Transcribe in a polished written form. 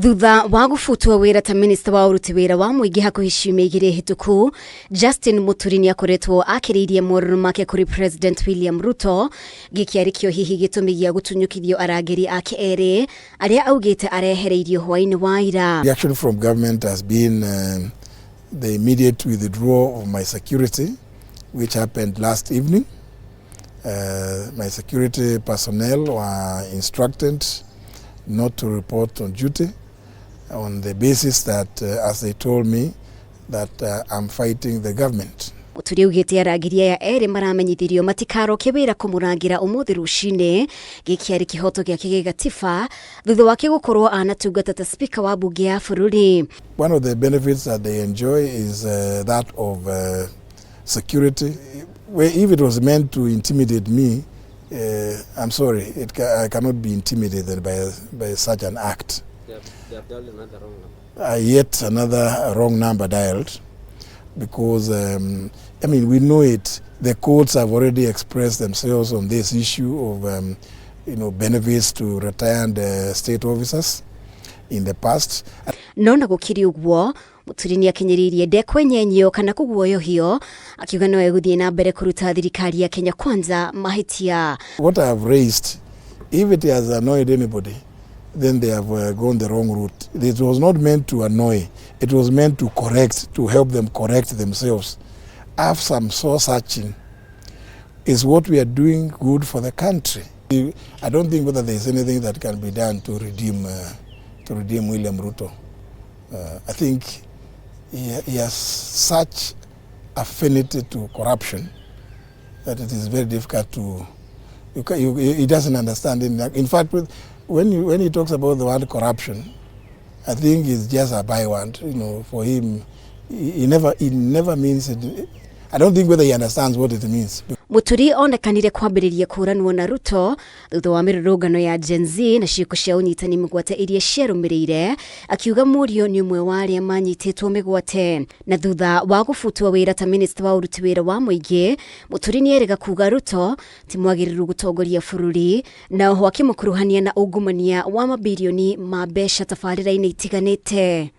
Thutha wa gũbutwo wĩra ta minista wa ũruti wĩra wa mũingĩ hakuhĩ ciumia igĩrĩ hĩtũku, Justin Muturi nĩ akoretwo akĩrĩirie morũrũ make kũrĩ President William Ruto, gĩkĩ arĩ kĩo hihi gĩtũmi gĩa gũtunyũkithio arangĩri ake erĩ arĩa augĩte arehereirio hwaĩ-inĩ wa ira. Reaction from government has been the immediate withdrawal of my security, which happened last evening. My security personnel were instructed not to report on duty on the basis that, as they told me, that I'm fighting the government. Muturi augĩte arangĩri aya erĩ maramenyithirio matikaroke wĩra kũmũrangĩra ũmũthĩ rũcinĩ. Gĩkĩ arĩ kĩhoto gĩake gĩgatiba thutha wake gũkorwo anatungata ta spika wa mbunge ya bũrũri. One of the benefits that they enjoy is that of security. Where if it was meant to intimidate me, I'm sorry, I cannot be intimidated by such an act. They have dialed another wrong number. Yet another wrong number dialed, because I mean, we know it. The courts have already expressed themselves on this issue of benefits to retired state officers in the past. No na gũkĩrĩ ũguo, Muturi nĩ akinyĩrĩirie ndekwenyenyio kana kũguoyohio, akiuga no egũthiĩ na mbere kũruta thirikari ya Kenya Kwanza mahĩtia. What I have raised, if it has annoyed anybody, then they have gone the wrong route. It was not meant to annoy. It was meant to correct, to help them correct themselves. Have some soul searching. Is what we are doing good for the country? I don't think whether there is anything that can be done to redeem William Ruto. I think he has such affinity to corruption that it is very difficult to. You, ca- you, he doesn't understand it. In fact, when he talks about the word corruption, I think it's just a byword. For him, he never means it. I don't think whether he understands what it means. Muturi onekanire kwambĩrĩria kũranwo na Ruto thutha wa mĩrũrũngano ya Gen Z na ciĩko cia ũnyitani mĩgwate iria ciarũmĩrĩire, akiuga mũriũ nĩ ũmwe wa arĩa manyitĩtwo mĩgwate. Na thutha wa gũbutwo wĩra ta minista wa ũruti wĩra wa mũingĩ, Muturi nĩ kuga Ruto ti mwagĩrĩru gũtongoria bũrũri, na oho akĩmũkuruhania na ungumania wa mabirioni ma mbeca tabarĩra-inĩ itiganĩte.